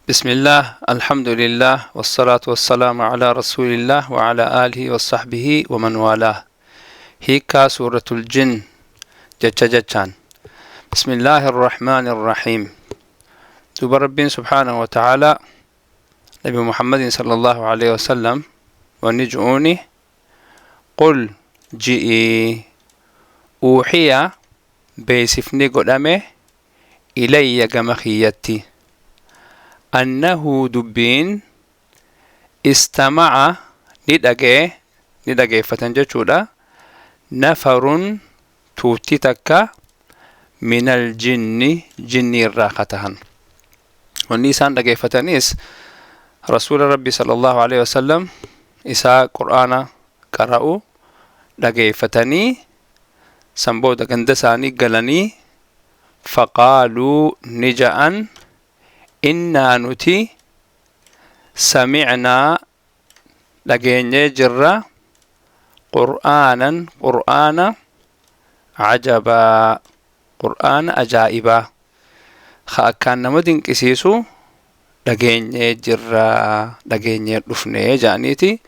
بسم الله، الحمد لله، والصلاة والسلام على رسول الله وعلى آله وصحبه ومن والاه. هيكا سورة الجن جتش جتشان. بسم الله الرحمن الرحيم. دوب ربين سبحانه وتعالى نبي محمد صلى الله عليه وسلم ونجعوني قل جئي أوحي بيسفني قدامه إلي جمخيتي أنه دبين استمع ندقي فتنجتشودا نفر توتي من الجن جني الراقتهن والنيسان دقي فتنيس رسول ربي صلى الله عليه وسلم إساء قرآن قرأوا دقي فتني سنبودا قندساني قلني فقالوا نجأن إنا نتي سمعنا لقيني جرة قرآنا قرآنا عجبا قرآن أجائبا خاكان نمدين كسيسو لقيني جرة لقيني رفني جانيتي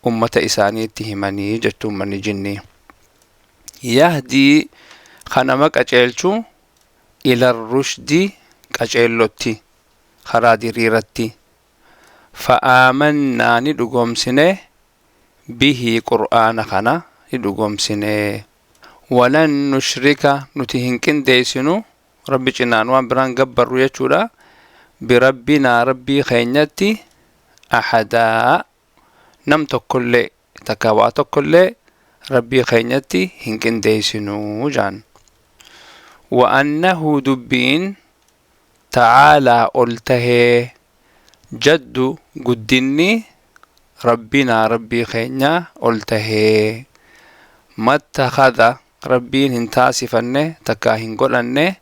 أمة إسانيتي هماني جتو مني جني يهدي خنمك أجلتو إلى الرشد أجلتي خرادي ريرتي فآمنا ندقوم سنه به قرآن خنا ندقوم سنه ولن نشرك نتهنكن ديسنو ربي جنان وان بران قبر يجولا بربنا ربي خينتي أحدا نمت كل تكوات كل ربي خينتي هنكن ديسنو جان وأنه دبين تعالى قلته جد قدني ربنا ربي خينا قلته ما اتخذ ربي هنتاسفنه تكاهن قلنه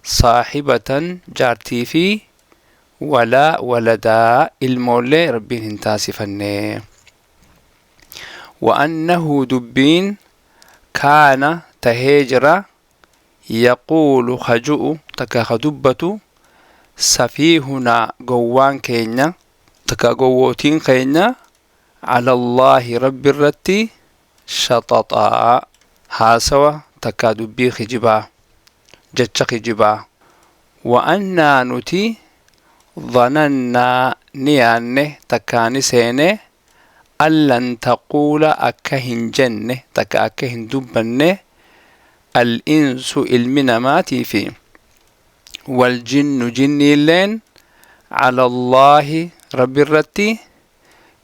صاحبة جارتي في ولا ولدا المولى ربي هنتاسفنه وأنه دبين كان تهجر يقول خجؤ تكاخدبة سفيهنا قوان كينا تكا قوتين كينا على الله رب الرتي شططا هاسوا تكا دبي خجبا جتش خجبا وأنا نتي ظننا نيانه تكاني سينه ألن تقول أكهن جنة تكا أكهن دبنه الإنس المنماتي في والجن جني لين على الله رب الرتي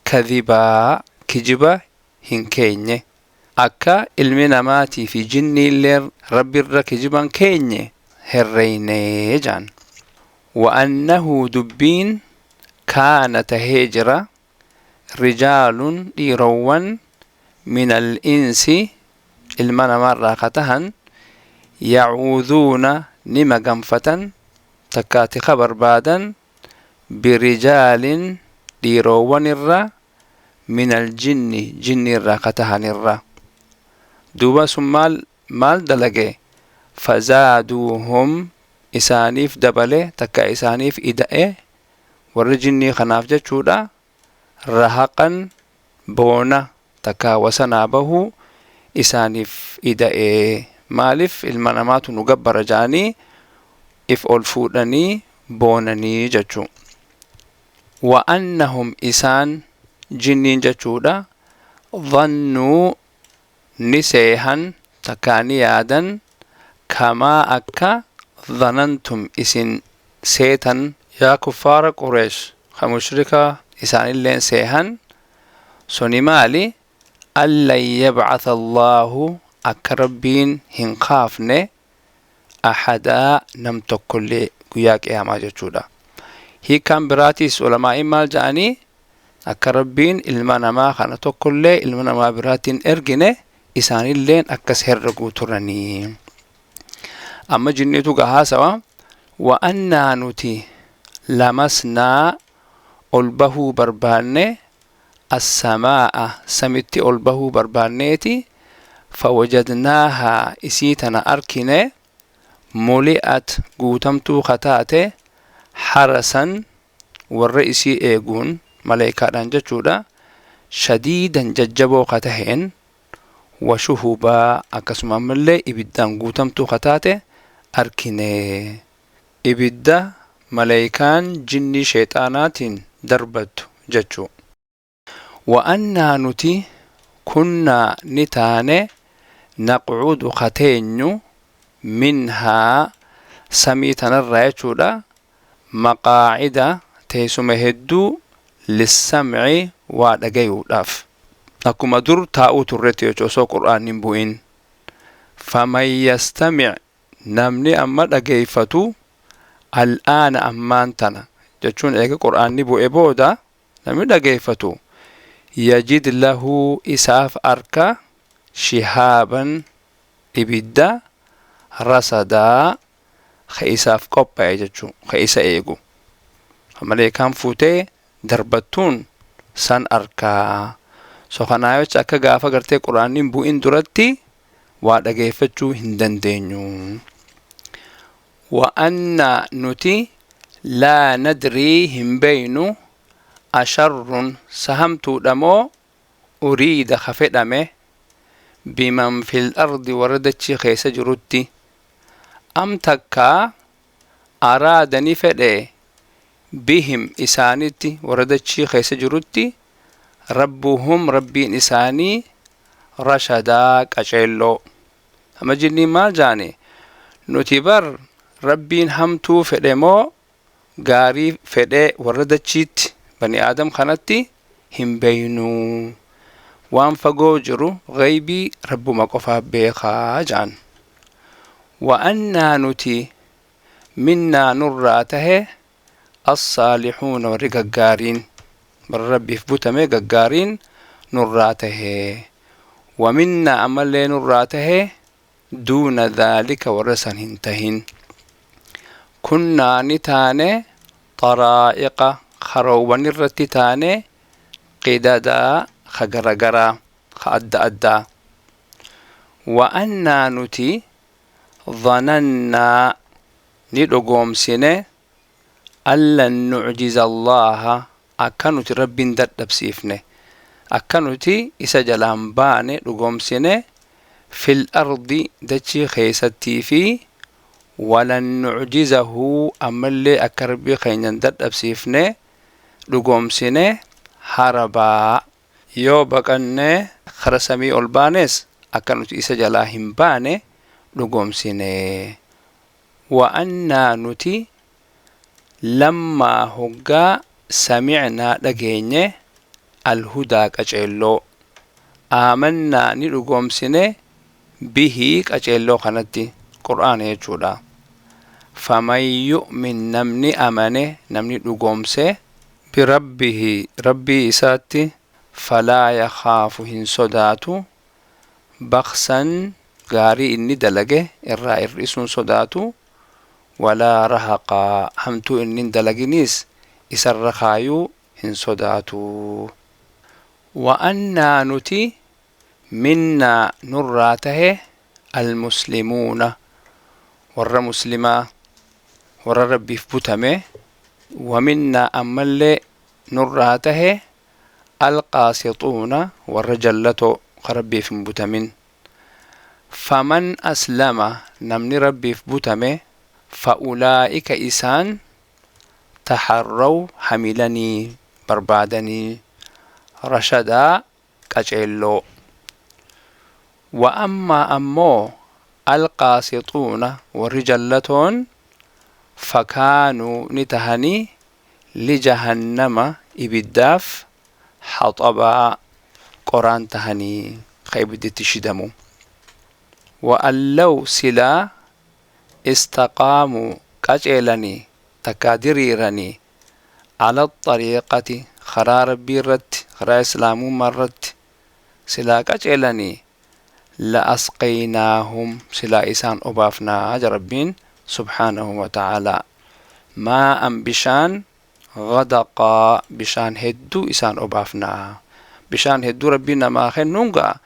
كذبا كجبا هنكيني أكا المنماتي في جني لين رب الركجبا كيني هريني جان وأنه دبين كان تهجر رجال ديروان من الإنس المنمار راقتهن يعوذون نما قنفة تكاتي خبر بادا برجال ديروان الرا من الجن جن الراقتهن الرا دوبا سمال مال دلقي فزادوهم إسانيف دبله تكا إسانيف إدأه والرجني خناف جتشودا رهقا بونا تكا وسنابه إسانيف إدأه مالف المنامات نقبر جاني إف ألفودني بونني جتشو وأنهم إسان جنين جتشودا ظنوا نسيها تكانيادا كما أكا ظننتم إسن سيتا يا كفار قريش خمشركة إسان اللين سيها سني مالي ألا يبعث الله أكربين هنخافني أحدا نمتك كل قياك يا ما جتشودا هي كان براتيس علماء مال جاني أكربين المانا ما خانتو كل المانا ما براتين إرجنه إسان اللين أكس هرقو ترني أما جنيتو قهاسوا وأنا نتي لمسنا ألبه برباني السماء سمتي ألبه بربانيتي فوجدناها إسيتنا أركنه ملئت قوتمتو خطاته حرسا Warra isii eeguun maleeykaadhaan jechuudha, shadiidan jajjaboo ka taheen, wa shuhubaa, akkasuma ammallee ibiddaan guutamtuu ka taate arkine. Ibidda maleeykaan jinnii sheeyxaanaatiin darbattu jechuu. Wa annaa nuti kunnaa ni taane naqcudu ka teenyu minhaa samii tanarraa jechuudha maqaacida teessuma hedduu lissamci waa dhagayuudhaaf. Akkuma dur taa'uu turretti jechuudha osoo qur'aanni hin bu'in. Faman yastamic namni amma dhageeffatu al'aana ammaan tana jechuun eega qur'aanni bu'e booda namni dhageeffatu yajid lahu isaaf arka shihaaban ibidda rasadaa ka isaaf qophaa'e jechuu ka isa eegu maleekaan fuutee darbattuun san arkaa. So kanaa jecha akka gaafa gartee qur'aanni hin bu'in duratti waa dhageeffachuu hin dandeenyu. Wa anna nuti laa nadrii hin beeynu asharrun sahamtuudha moo uriida ka fedhame biman fil ardi warra dachii keessa jirutti am takkaa araada ni fedhe bihim isaanitti warra dachii keessa jirutti rabbuhum rabbiin isaanii rashadaa qaceelloo. Amma jinniin maal jaani? Nuti bar rabbiin hamtuu fedhe moo gaarii fedhe warra dachiitti bani aadam kanatti hin beeynuu. Waan fagoo jiru gaybii rabbuma qofaa beekaa jaan. Wa annaa nuti minnaa nurraa tahe assaalixuuna warri gaggaariin warra rabbiif butame gaggaariin nurraa tahe. Wa minnaa ammallee nurraa tahe duuna dhaalika warra san hin tahin. Kunnaa ni taane xaraa'iqa karoowwan irratti taane qidadaa ka garagaraa ka adda addaa. Wa annaa nuti dhanannaa ni dhugoomsine allan nucjiza Allaaha akka nuti rabbiin dadhabsiifne akka nuti isa jalaan baane dhugoomsine fil ardi dachii keessattii fi walan nucjizahu ammallee akka rabbii keenyan dadhabsiifne dhugoomsine harabaa yoo baqannee kara samii ol baanes akka nuti isa jalaa hin baane dhugoomsine. Wa annaa nuti lammaa hoggaa samicnaa dhageenye alhudaa qaceelloo aamannaa ni dhugoomsine bihii qaceelloo kanatti qur'aana jechuudha. Faman yu'min namni amane namni dhugoomse birabbihi rabbii isaatti falaa yakhaafu hin sodaatu baksan gaarii inni dalage irraa hir'isuun sodaatu walaa rahaqaa hamtuu inni hin dalaginiis isarra kaayuu hin sodaatu. Wa annaa nuti minnaa nurraa tahe almuslimuuna warra muslimaa warra rabbiif butame wa minnaa ammallee nurraa tahe alqaasixuuna warra jallatoo ka rabbiif hin butamin. Faman aslama namni rabbiif butame fa'ulaa'ika isaan taharraw hamilanii barbaadanii rashadaa qaceelloo. Wa ammaa ammoo alqaasixuuna warri jallatoon fakaanuu ni tahanii lijahannama ibiddaaf haxabaa qoraan tahanii ka ibidditti shidamu. Wa allaw silaa istaqaamuu qaceelanii takkaa diriiranii ala xariiqati karaa rabbii irratti karaa islaamummaa irratti silaa qaceelanii la asqaynaahum silaa isaan obaafnaa ja rabbiin subhaanahu wa ta'aalaa maa'an bishaan gadaqaa bishaan hedduu isaan obaafnaa. Bishaan hedduu rabbiin namaa kennuun ga'a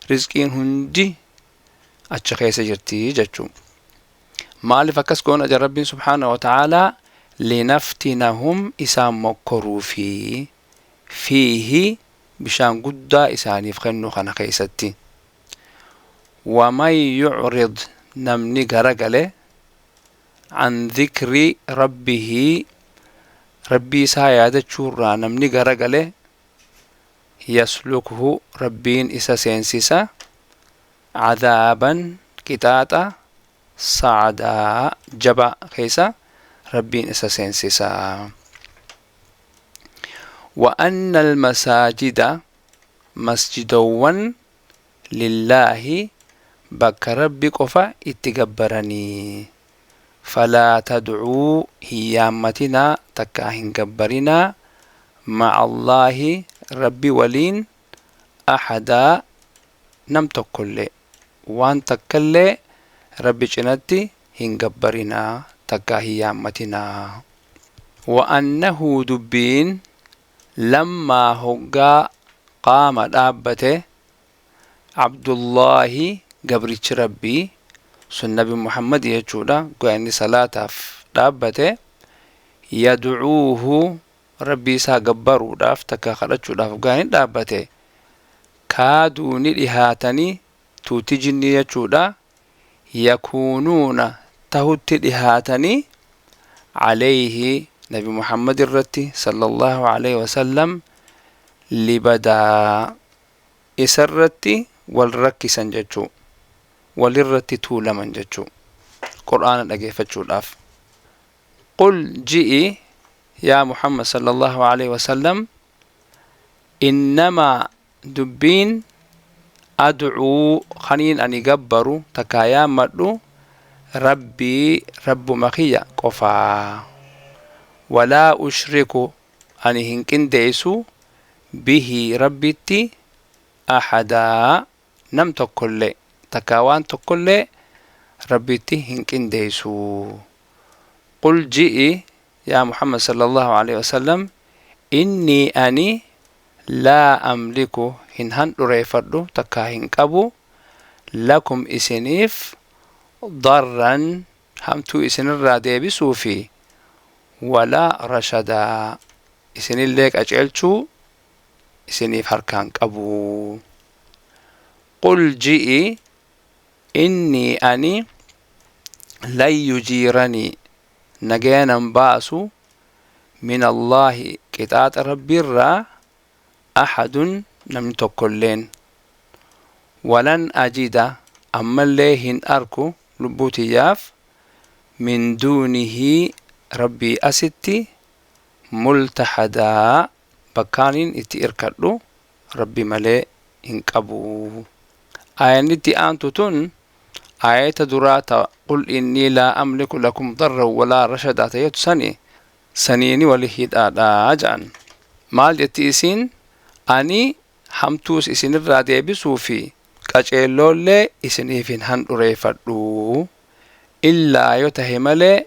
rizqiin hundi achi keessa jirti jechuu. Maaliif akkas goona ja rabbiin subhaanahu wa ta'aalaa? Linaftinahum, isaan mokkoruufi, fiihi, bishaan guddaa isaaniif kennu kana keeysatti. Waman yucrid, namni garagale, can dhikri rabbihi, Rabbii isaa yaadachuurraa namni garagale, yaslukhu, Rabbiin isa seensisa, cadaaban, qixaaxa, sacdaa, jaba keeysa Rabbiin isa seensisa. وأن المساجد، masjidowwan, lillaahi, bakka Rabbi qofa itti gabbaranii, falaa tadcuu, hin yaammatinaa takkaa hin gabbarinaa, maca Allaahi, Rabbi waliin, ahadaa, nam tokkollee, waan takkallee Rabbi cinatti hin gabbarinaa takkaa hin yaammatinaa. وأنه, dubbiin, lammaa, hoggaa, qaama, dhaabbate, Abdullaahi, gabrichi Rabbii sun Nabi Muhammad jechuudha, hoggaa inni salaataaf dhaabbate, yadcuuhu, Rabbii isaa gabbaruudhaaf takka kadhachuudhaaf hoggaa inni dhaabbate, kaaduu, ni dhihaatanii, tuuti jinnii jechuudha, yakuunuuna, tahutti dhihaatanii, calayhi, Nabi Muhammad irratti, sallallahu alaihi wasallam, libadaa, isarratti wal rakkisan jechuu, walirratti tuulaman jechuu, Qur'aana dhageeffachuudhaaf. Qul, ji'i yaa Muhammad sallallahu alaihi wasallam, innamaa, dubbiin, adcuu, kaniin ani gabbaru takkaa yaammadhu, Rabbii, Rabbuma kiyya qofaa, walaa ushriku, ani hin qindeeysu, bihi, Rabbitti, ahadaa, nam tokkollee takkaa waan tokkollee Rabbitti hin qindeeysu. Qul, ji'i yaa Muhammad sallallahu alaihi wasallam, innii, ani, laa amliku, hin handhureeffadhu takkaa hin qabu, lakum, isiniif, darran, hamtuu isinirraa deebisuu fi, walaa rashadaa, isinillee qaceelchuu isiniif harkaan qabu. Qul, ji'i, innii, ani, lan yujiiranii, nagayanan baasu, min Allaahi, qixaaxa Rabbiirraa, axadun, namni tokkolleen, walan ajida, ammallee hin arku lubbuu tiyyaaf, min duunihi, Rabbii asitti, multahadaa, bakkaaniin itti irkadhu Rabbi malee hin qabu. Aayannitti aantu tun aayata duraa ta qul innii laa amliku lakum darran walaa rashadaa tayetu sani saniini wali hidhaadha ja'an. Maal jetti isiin? Ani hamtuus isinirraa deebisuu fi qaceelloollee isiniif hin handhureeffadhu, illaa yo tahe malee,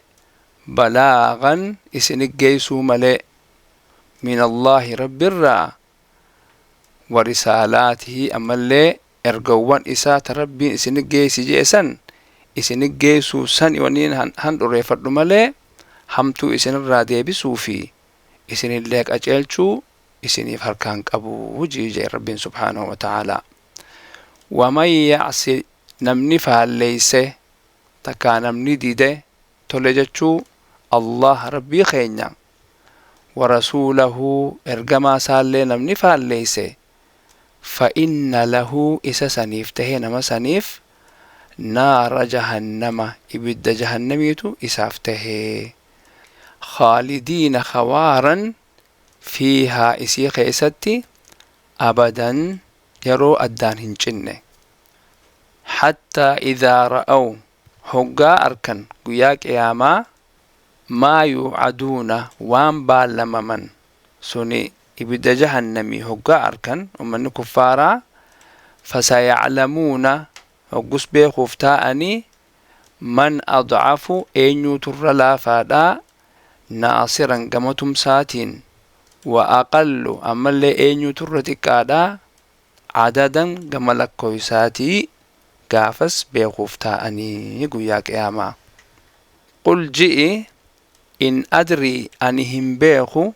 balaagan, isini geeysuu malee, min Allaahi, Rabbirraa, wa risaalaatihi, ammallee ergawwan isaa ta Rabbiin isini geeysi jee san isini geeysuu sani waniin handhureeffadhu malee, hamtuu isinirraa deebisuu fi isinillee qaceelchuu isiniif harkaan qabu jee Rabbiin subhaanahu wa ta'aalaa. Waman yacsi, namni faalleeyse takkaa namni dide tole jechuu, Allah, Rabbii keenya, wa rasuulahu, ergamaa isaallee namni faalleeyse, fa inna lahu, isa saniif tahe, nama saniif, naara jahannama, ibidda jahannamiitu isaaf tahe, khaalidiina, khawaaran, fiihaa, isii keeysatti, abadan, yeroo addaan hin cinne. Hattaa idaa ra'aw, hoggaa arkan guyyaa qiyaamaa, maa yuucaduuna, waan baallamaman suni, ibidda jahannamii hoggaa arkan ummanni kuffaaraa, fasayaclamuuna, hoggus beekuuf taa'anii, man adcafu, eenyuuturra laafaadhaa, naasiran, gama tumsaatiin, wa aqallu, ammallee eenyuuturra xiqqaadhaa, cadadan, gama lakkoysaatii, gaafas beekuuf taa'anii guyyaa qiyaamaa. Qul, ji'i. In adrii, ani hin beeku,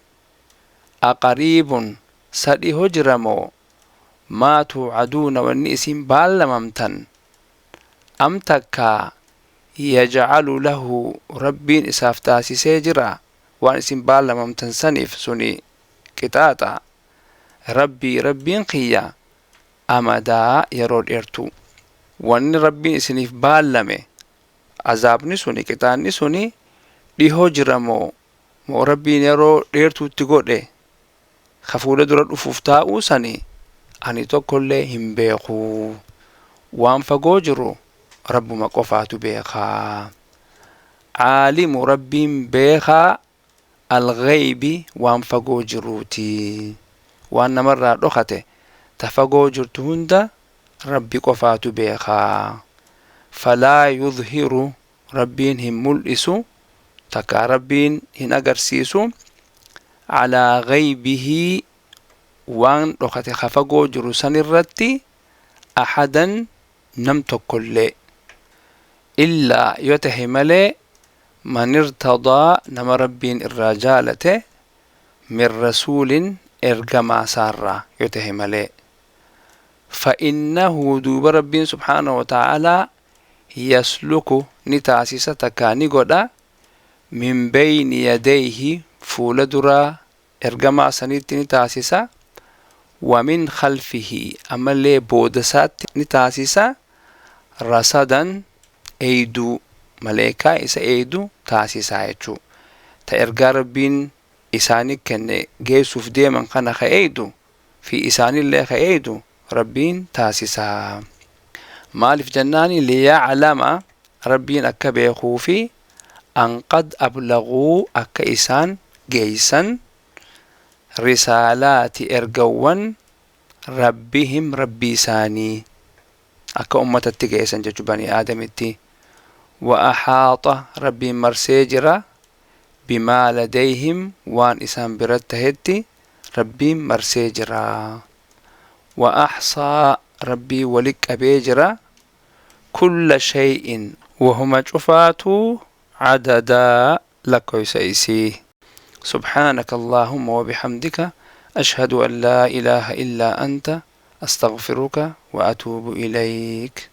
aqariibun, sa dhiho jira moo, maa tuucaduuna, wanni isin baallamamtan, am takkaa yajcalu lahu, Rabbiin isaaf taasisee jira waan isin baallamamtan saniif suni qixaaxa, Rabbii, Rabbiin kiyya, amadaa, yeroo dheertuu. Wanni Rabbiin isiniif baallame, azaabni suni, qixaanni suni dhihoo jira moo, moo Rabbiin yeroo dheertuutti godhe ka fuula dura dhufuuf taa'uu sani ani tokkollee hin beeku. Waan fagoo jiru Rabbuma qofaatu beekaa. Caalimu, Rabbiin beekaa, alghaybi, waan fagoo jiruuti. Waan namarraa dhokate ta fagoo jirtu hunda Rabbi qofaatu beekaa. Falaa yudhiru, Rabbiin hin mul'isu, takkaa Rabbiin hin agarsiisu, calaa ghaybihi, waan dhokate ka fagoo jiru sanirratti, ahadan, nam tokkollee, illaa, yoo tahe malee, man irtadaa, nama Rabbiin irraa jaalate, min rasuulin, ergamaa isaarraa yoo tahe malee. Fa innahu, duuba Rabbiin subhaanahu wa ta'aalaa, yasluku, ni taasisa takkaa ni godha, min bayni yadayhi, fuula duraa ergamaa sanitti ni taasisa, wa min khalfihi, ammallee booda isaatti ni taasisa, rasadan, eeyduu, maleekaa isa eeydu taasisaa jechuu. Ta ergaa Rabbiin isaani kenne geessuuf deeman kana ka eeydu fi isaanillee ka eeydu Rabbiin taasisaa. Maaliif jennaani, liyaclama, Rabbiin akka beekuu fi, an qad ablaguu, akka isaan geeysan, risaalaati, ergawwan, rabbihim, Rabbii isaanii akka ummatatti geessan jechu, bani aadamitti. Wa axaaxa, Rabbiin marsee jira, bimaa ladayhim, waan isaan birat tahetti Rabbiin marsee jira. Wa axsaa, Rabbii wali qabee jira, kulla shay'in, wahuma cufaatuu, cadadaa, lakkoysa isii. سبحانك اللهم وبحمدك، أشهد أن لا إله إلا أنت، أستغفرك وأتوب إليك.